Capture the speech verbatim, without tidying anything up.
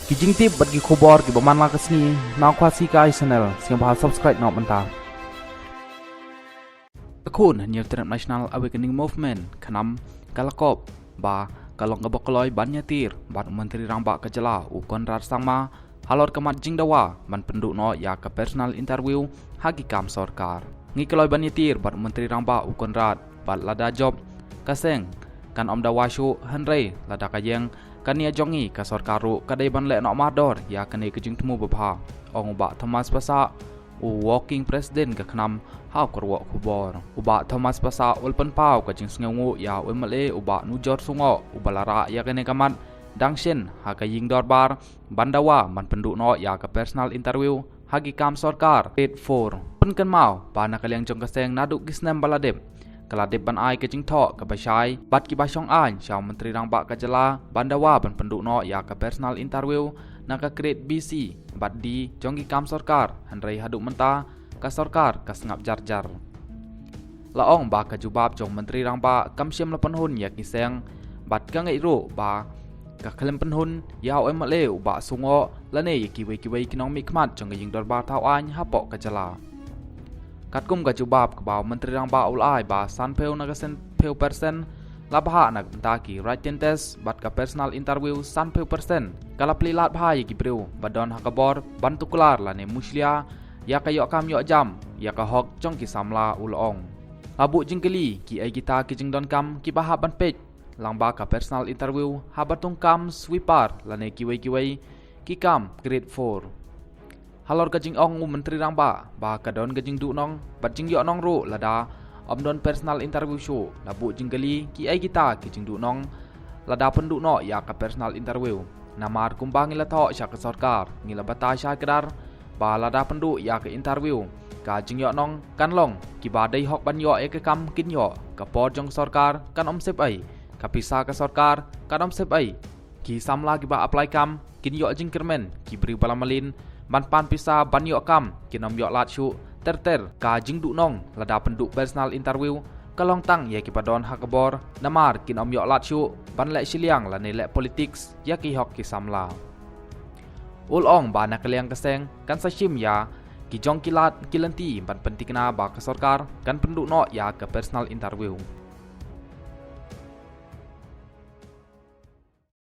Ki jingtip bad ki khubor kiba man la ka sngi na Khasi Kai Channel, sngewbha subscribe noh mynta. Ka khun Hynñiewtrep National Awakening Movement, KHNAM, ka la kop ba ka long kaba kloi ban ïatir bad u Myntri Rangbah ka jylla u Conrad Sangma halor ka mat jingdawa ban pynduh noh ïa ka personal interview ha ki kam sorkar. Ngi kloi ban ïatir bad u Myntri Rangbah u Conrad bad lada jop ka seng kan ym dawa shuh, hynrei lada ka ïeng ka nia jong ngi ka sorkar ruh ka dei ban leh noh mardor ïa kane ka jingthmu babha, ong u Bah Thomas Passah, u Working President ka KHNAM, ha u kyrwoh khubor. U Bah Thomas Passah u la pynpaw ka jingsngewnguh ïa u MLA u Bah Nujor Sungoh uba la rah ïa kane ka mat dang shen ha ka ïing dorbar ban dawa ban pynduh noh ïa ka personal interview ha ki kam sorkar grade four. Pynkynmaw ba na ka liang jong ka seng naduh ki snem ba la dep, ka la dep ban ai ka jingthoh kaba shai bad kiba shong aiñ sha u Myntri Rangbah ka jylla ban dawa ban pynduh noh ïa ka personal interview na ka grade B C bad D jong ki kam sorkar, hynrei haduh mynta ka sorkar ka sngap jar jar. La ong ba ka jubab jong u Myntri Rangbah kam shym la pynhun ïa ki seng bad ka ngeit ruh ba ka khlem pynhun ïa u MLA u Bah Sungoh lane ïa kiwei kiwei ki nongmihkhmat jong ka ïing dorbar thaw aiñ hapoh ka jylla. Katkum ka jubab kaba u Myntri Rangbah u la ai ba sanphew na ka sanphew percent la bha na ka bynta ki written test bad ka personal interview sanphew percent, ka la plie lad bha ïa ki briew ba don ha ka bor ban tuklar lane mushlia ïa ka ïoh kam ïoh jam ïa ka hok jong ki samla, u la ong. La buh jingkylli kiei kita ki jingdonkam kiba hap ban peit lyngba ka personal interview haba thung kam sweeper lane kiwei kiwei ki kam grade four. Halor ka jingong u Myntri Rangbah ba ka don ka jingduhnong bad jingïohnong ruh lada ym don personal interview shuh, la buh jingkylli kiei kita ki jingduhnong lada pynduh noh ïa ka personal interview. Namar kumba ngi la thoh sha ka sorkar, ngi la batai sha kdar ba lada pynduh ïa ka interview, ka jingïohnong kan long, kiba dei hok ban ïoh ïa ka kam kin ïoh, ka por jong ka sorkar kan ym sep ei, ka pisa ka sorkar kan ym sep ei. Ki samla kiba apply kam kin ïoh jingkyrmen, ki briew ba la mlien ban pan pisa ban ïoh kam kin ym ïoh lad shuh, ter ter ka jingduhnong lada pynduh personal interview ka long tang ïa kiba don ha ka bor, namar kin ym ïoh lad shuh ban leh shiliang lane leh politics ïa ki hok ki samla. U la ong ba na ka liang ka seng kan sa shim ïa ki jong ki lad ki lynti ban pynthikna ba ka sorkar kan pynduh noh ïa ka personal interview.